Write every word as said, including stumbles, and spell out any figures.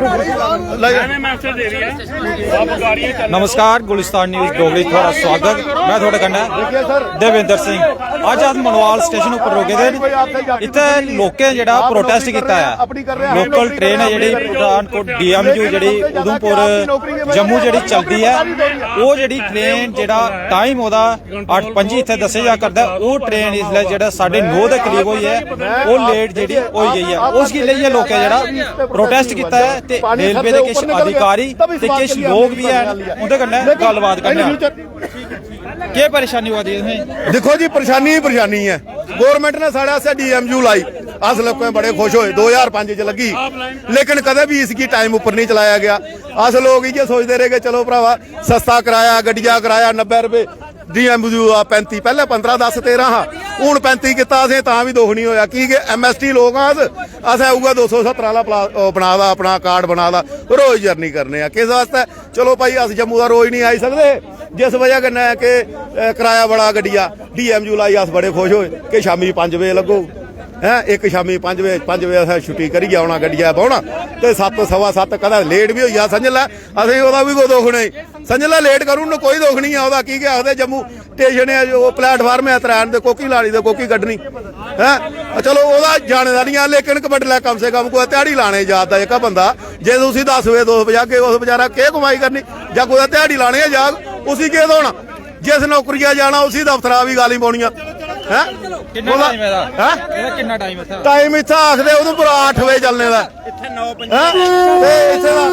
मैंने मैसेज दे दिया, आप गाड़ियां चल नमस्कार, गुलिस्तान न्यूज़ डोगरी च थुआढ़ा स्वागत। में थुआढ़े कन्नै देवेंद्र सिंह। अज्ज अस मनवाल स्टेशन उप्पर रुके दे न। इत्थै लोकें जेह्ड़ा प्रोटेस्ट कीता ऐ, लोकल ट्रेन ऐ जेह्ड़ी पठानकोट डीएमयू जेह्ड़ी उधमपुर जम्मू जेह्ड़ी चलदी ऐ, ओह् जेह्ड़ी ट्रेन जेह्ड़ा टाइम ओह्दा अट्ठ पंजी इत्थै दस्सेआ जा करदा ऐ, ओह् ट्रेन इसलै जेह्ड़ा साढ़े नौ दे करीब होई ऐ, ओह् लेट जेह्ड़ी होई गई ऐ। उसगी लेइयै लोकें जेह्ड़ा प्रोटेस्ट कीता ऐ ते रेलवे दे किश अधिकारी ते किश लोक बी हैन, उं'दे कन्नै गल्लबात करने आं। केह् परेशानी होआ दी तुसें? दिक्खो जी, परेशानी ही परेशानी ऐ। गौरमेंट ने साढ़े आस्तै डीएमयू लाई, अस लोकें बड़े खुश होए, दो ज्हार पंज च लग्गी, लेकिन कदें भी इसगी टाइम उप्पर नहीं चलाया गया। अस लोग इ'यै सोचदे रेह् कि चलो भरावा, सस्ता कराया, गड्डिया कराया नब्बै रपेऽ, डीएमयू दा पैंती, पैह्लें पंदरां, दस, तेरां हा, हून पैंती कीता असें, तां बी दुख निं होआ, की के एमएसटी लोक आं अस, असें उ'ऐ दो सौ सत्तर आह्ला प्ला-, ओह् बना दा, अपना कार्ड बना दा, रोज जर्नी करने आं। किस आस्तै? चलो भाई, अस जम्मू दा रोज निं आई सकदे, जिस वजह कन्नै कि, अ, कराया बड़ा गड्डिया, डीएमयू लाई, अस बड़े खुश होए कि शामीं पंज बजे लग्गो, हैं, इक शामीं पंज बजे, पंज बजे असें छुट्टी करियै औना, गड्डिया बौह्ना ते सत्त, सवा सत्त, कदें लेट बी होई जा संझलै, असें ओह्दा बी कोई दुख नेईं। संझलै लेट करी ओड़न, कोई दुख निं ऐ ओह्दा, की के आखदे जम्मू स्टेशन ऐ, ओह् प्लेटफार्म ऐ, त्रैन ते कोह्की लानी ते कोह्की कड्ढनी, हैं? चलो, ओह्दा जाने दा निं ऐ, लेकिन इक बडलै कम से कम कुतै ध्याड़ी लाने जा दा जेह्का बंदा, जे उसी दस बजे तुस पजागे, उस बेचारा केह् कमाई करनी? जां कुतै ध्याड़ी लाने गै जाग, उसी केह् थ्होना? जिस नौकरिया जाना, उसी दफ्तरा बी गालीं पौनियां, हैं? किन्ना बोला? टाइम एह्दा? हैं? एह्दा किन्ना टाइम इत्थै? टाइम इत्थै आखदे उधमपुरा अट्ठ बजे चलने दा, हैं? ते इत्थै दा